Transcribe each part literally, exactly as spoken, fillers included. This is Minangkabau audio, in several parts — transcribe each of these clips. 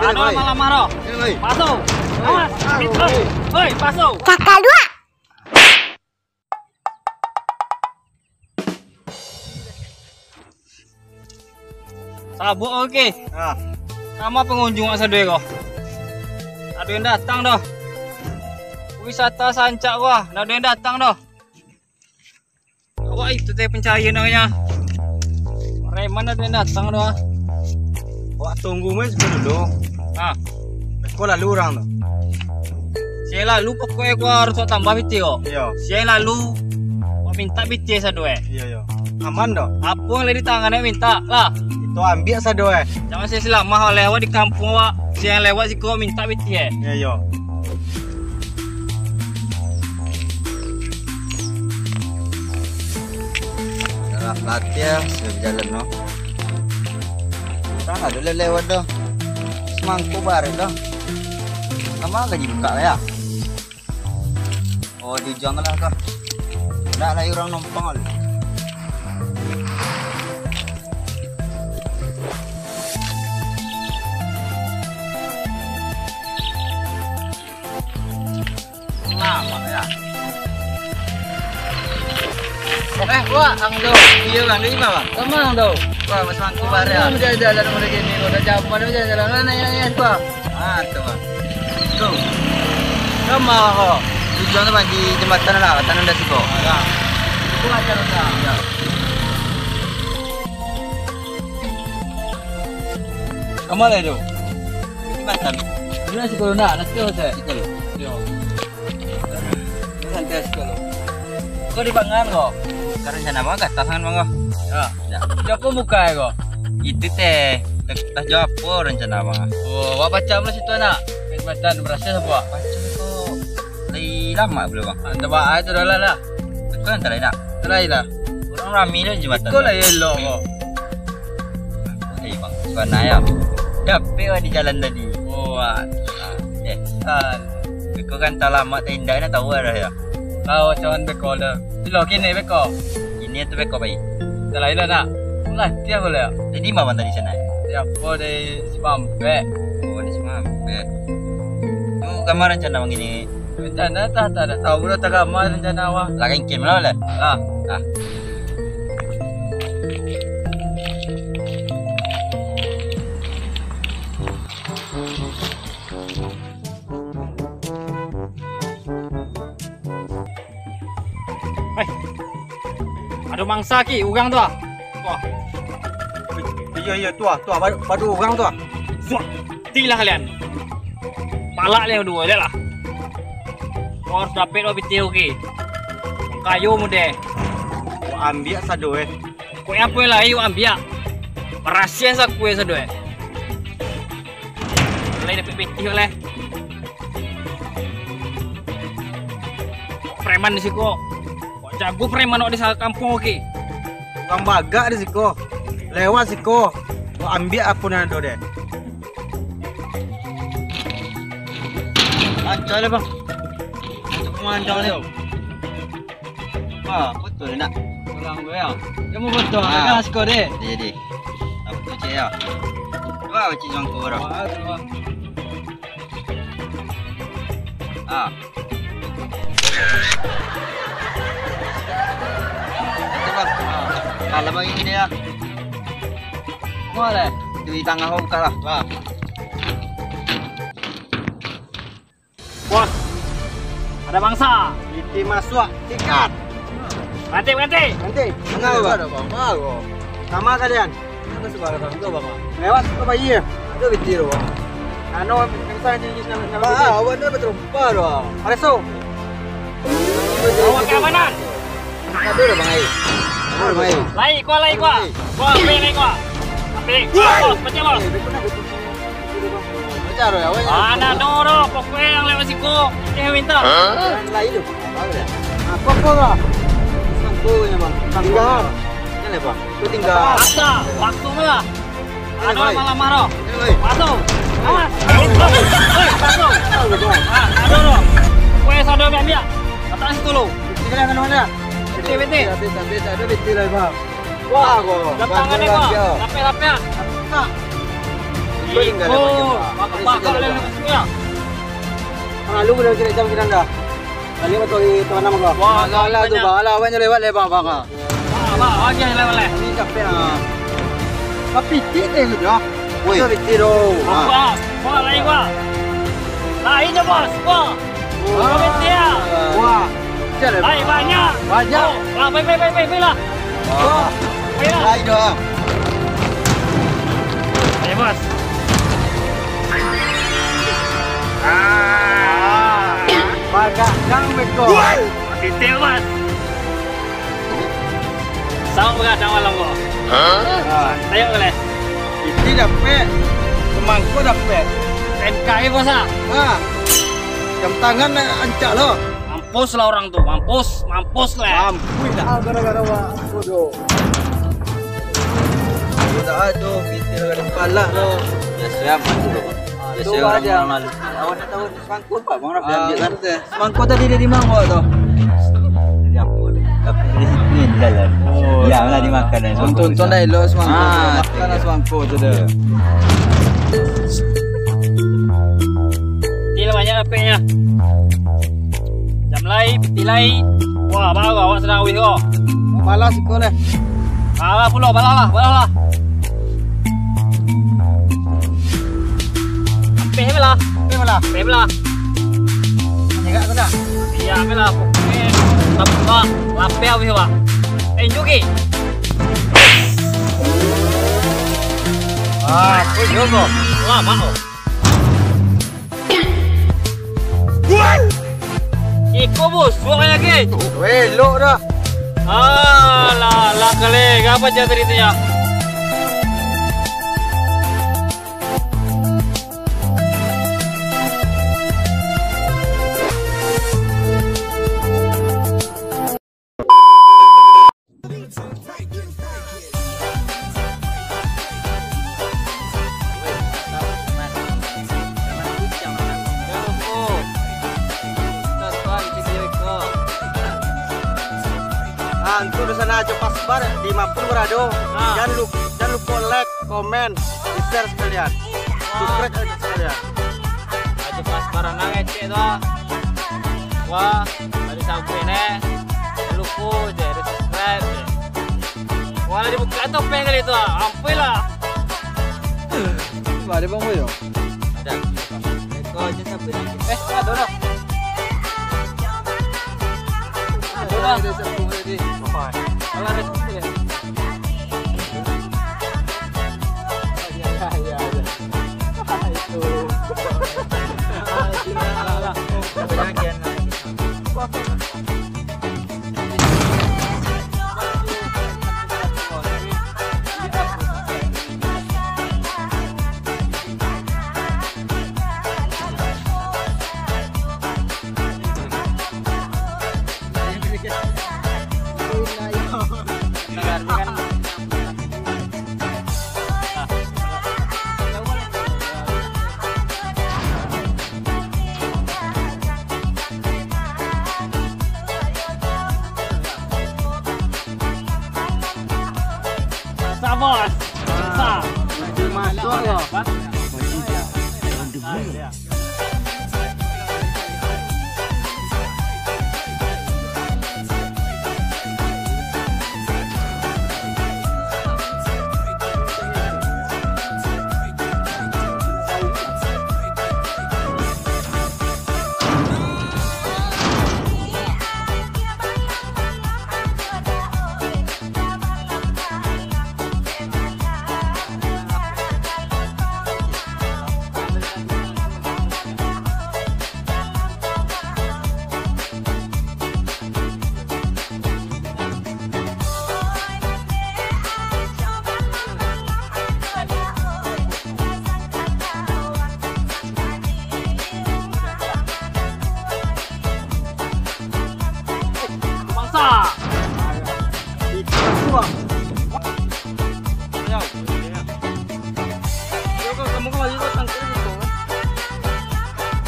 Ado lamah-lamah doh. Paso. Awas. Oi, paso. Kakak dua. Sabuik oke. Ah. Kama pangunjuang wak sadonyo ko? Ado nan datang doh. Wisata Sancak ko, ah, ado nan datang doh. Awak itu teh pancarian namonyo. Preman ado nan datang doh. Awak tunggu mah siko dulu. Ah. Beko lalu urang tu. Sia lalu pokoknyo ko harus tambah pitih ko. Iyo. Sia lalu, wak mintak pitih sado eh. Iyo, iyo. Aman doh. Apo nan lai di tangan eh mintak lah. Itu ambiak sado eh. Jangan sia salamah oleh awak di kampuang awak. Sia lewat siko mintak pitih eh. Iyo, iyo. Alah, latiah sudah bajalan no. Urang ado lah lewat doh. Semangko barek doh. Lama ka dibuka ya? Oh, di ujang lah kah? Ndak lai urang numpang lai. Lama ya. Eh, wak, ang do. Iyo, bang, di ma, bang? Kamang do. Wah, mas mangku bare. Ang jalan-jalan mulai gini, udah jam pada jalan-jalan. Naik, naik, naik, bang. Ah, tu, bang. Tu. Kamang ko. Tujuan tu, bang, di jembatan lah, tanah dah siko. Alah. Itu aja lah. Ya. Kamang lah itu. Di matan. Ini nasi corona, nasi corona. Nasi corona. Yo. Santai sikit lo. Kau di pangan ko? Sekarang rencana abang gatal sangat bang ko. Ya. Ya. Siapa muka ko? Itu teh, tak tak jawab apa rencana abang. Oh, awak pacam lah situ anak. Kecamatan berhasil apa? Pacam ko. Lai lama belum bang? Anda bawa aja tu dah lah. Kau yang terakhir nak? Terakhir lah. Orang rami lah jembatan. Kau lah elok ko. Eh bang, suka nayam. Dapik wak di jalan tadi. Oh, ah. Eh, ah. Kau kan tak lama tak indah nak tahu dah ya. Kau cawan beko dah. Bilo kini beko. Kini tu beko baik. Salah ilah nak. Lah, tiap boleh ya. Jadi ma bang tadi sana? Ya, apa dari si Pampek. Oh, dari si Pampek. Tu kamar rencana bang ini. Rencana tah, tak ada tahu dah tak kamar rencana awak. Lah kan kim lah boleh. Lah. Ah. Hai. Ado mangsa ki urang tu ah. Wah. Iyo, iyo, tu ah, tu ah, padu, padu urang tu ah. Suak, tilah kalian. Palak kalian duo, lihat lah. Kau harus dapet wak pitih oke. Kayo mude. Wak ambiak sado eh. Kok apo lai wak ambiak? Barasiah sakue sado eh. Lai dapek pitih lai. Preman di siko. Kok jago preman awak di sakampuang oke. Urang bagak di siko. Lewat siko. Kok ambiak apo nan ado deh. Lancar deh bang. Untuk pengancam ni. Ah, betul nak. Orang gue ya. Dia mau betul. Ah. Kan asko deh. Jadi. Apa tu cik ya? Dua cik jangko orang. Ah, tu bang. Ah. Itu bang. Ah. Kalau bang ini dia. Mau lah. Di tangah kau buka lah. Wah. Wah, ada mangsa. Iti masuak, sikat. Berhenti, berhenti. Berhenti. Kenapa, Bang? Ada apa-apa, Bang. Sama kalian. Kenapa sembarang tu, Bang? Lewat tu, Bang, iya. Ada betul, Bang. Anu, bisa ni, ni, ni, ni, Bang, ni. Awak ni betul, Bang. Ada so. Awak keamanan. Ada dah, Bang, air. Ada, Bang, air. Lai, kuah, lai, kuah. Kuah, ambil, lai, kuah. Ambil. Bos, pecah, bos. Anak no, no, pokoknya yang lewat siko, dia minta. Lain tu. Apa, apa lah? Sangko je, Bang. Tinggal. Kan, Bang? Tu tinggal. Paksa, paksa lah. Aduh, lama-lama, no. Masuk. Awas. Hei, masuk. Ah, aduh, no. Pokoknya sado ambil, ambil. Kata situ lo. Betul, betul. Habis, habis, ada betul lah, Bang. Wah, kok. Jam tangan ni, Bang. Lapeh, lapeh. Tak. Iko, bagak-bagak lah. Ah, lu udah cari jam kita dah. Balik motor di Tuan Nama kau. Wah, alah tu, banyak. Bah, alah, awaknyo lewat lebar, bah, kau. Bah, bah, aja lewat leh. Ini capek, ah. Tapi tik deh, gitu, ah. Woi. Itu dikit, oh. Wah, wah, lain, wah. Lain je, bos. Wah. Wah. Wah. Siap, eh? Hai, banyak. Banyak. Oh, lah, pai, pai, pai, pai, pai lah. Wah. Pai lah. Hai, doang. Ayo, bos. Ah. Banyak kang beko. Titik, bos. Sama begadang malam ko. Hah? Ah, tengok boleh. Iti dapek, semangko dapek. N K I bos ah. Ah. Jam tangan nak ancak lo. Mampus lah orang tu, mampus, mampus lah. Mampus dah. Ah, gara-gara wak bodoh. Bodoh tu, kita ada kepala tu. Ya siap, mati lo. Ya siap, orang malu. Awak dah tahu. Semangko apa, Bang Raf, ah, diambil kan? Betul. Semangko tadi dari mana awak tu? Dari apa? Dari situ ni, di dalam. Oh, ya, lah dimakan dah. Untung-untung dah elok semangko tu. Ah, makan lah semangko tu dah. Ni lah banyak dapatnya. Jam lai, piti lai. Wah, baru awak sedang awih ko. Balas iko dah. Balas pulo, balas lah, balas lah. Peh belah. Peh belah. Peh belah. Nyerak tu dah. Iya, belah. Pokoknya, tak buka. Lapeh habis, Pak. Eh, juga. Ah, tu juga. Lama, oh. Iko, bos, suaranya, ke? Weh, elok dah. Alah, lah, kali. Apa cerita ceritanya? Ah, untuk di sana Ajo Pasbar, di Mapun berado. Ah. Jangan lupa, jangan lupa like, komen, di share sekalian. Ah. Subscribe sekalian. Ajo Pasbar nang ngecek tu. Wah, dari sampai ni. Lupa je, ada subscribe je. Wah, dibuka topeng kali tu, ah. Ampun lah. Ada Bang Boyo? Ada. Kau aja sampai ni. Eh, ada dah. Ada dah. Ada satu lagi. Apa? Alah, ada satu lagi. Ya, ya, ya. Itu. Alah, alah. Apa lagi yang nak? Sabas. Sa. Masuk yo. Masa.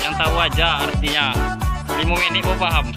Yang tahu aja artinya. Lima menit kau paham.